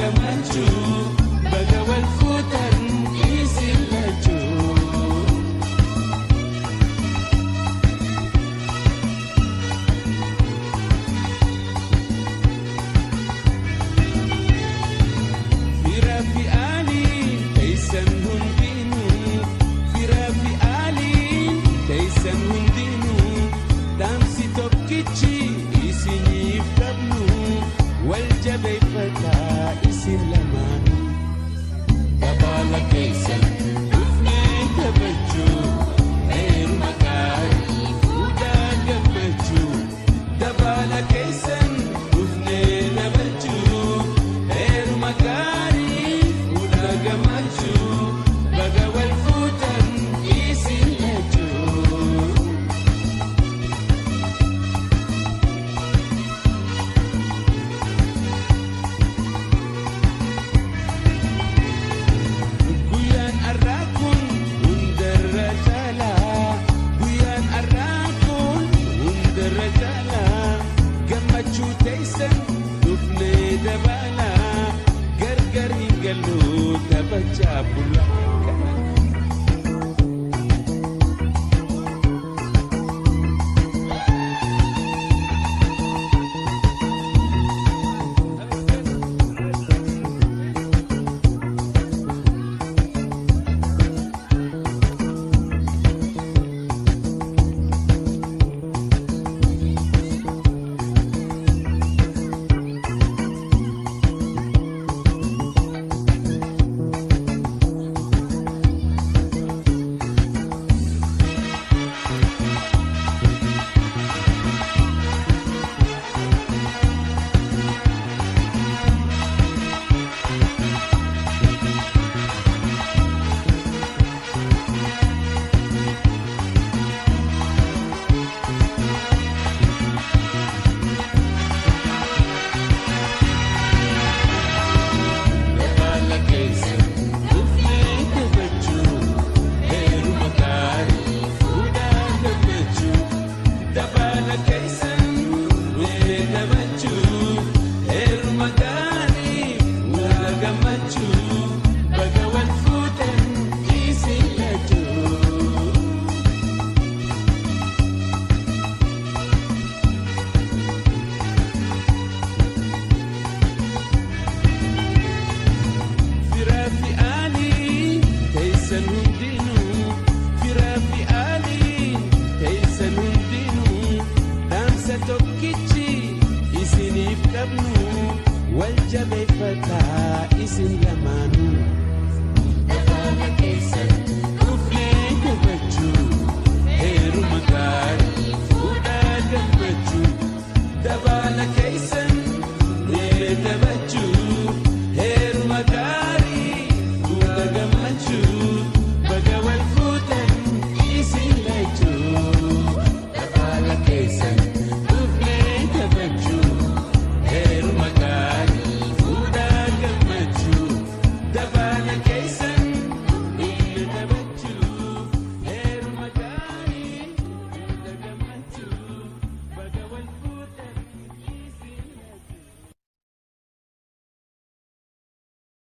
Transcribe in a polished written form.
Gammachuu baga wal fuutan isin lachuu. Firaa fi aaliin teessan hundinuu, firaa fi aaliin teessan hundinuu, dhaamsi tokkichi isiniif qabnu wal jabeeffataa isin lamaan. Kabaala keessan dhufnee taphachuu, heeruma gaarii fuudhaa gammachuu. Dabaala keessan dhufnee taphachuu, heeruma gaarii fuudhaa gammachuu. Baga wal fuutan isin lachuu. Guyyaan har'aa kun hundarra caalaa, guyyaan har'aa kun hundarra caalaa, gammachuu teessan dhufnee dabalaa, gargar hin gallu taphachaa bulaa. Dabaala keessan dhufnee taphachuu, heeruma gaarii fuudhaa gammachuu. Dabaala keessan dhufnee taphachuu, heeruma gaarii fuudhaa gammachuu. Baga wal fuutan isin lachuu. Firaa fi aaliin teessan hundinuu, firaa fi aaliin teessan hundinuu, dhaamsa tokkichi isiniif qabnu wal jabeeffataa isin lamaan.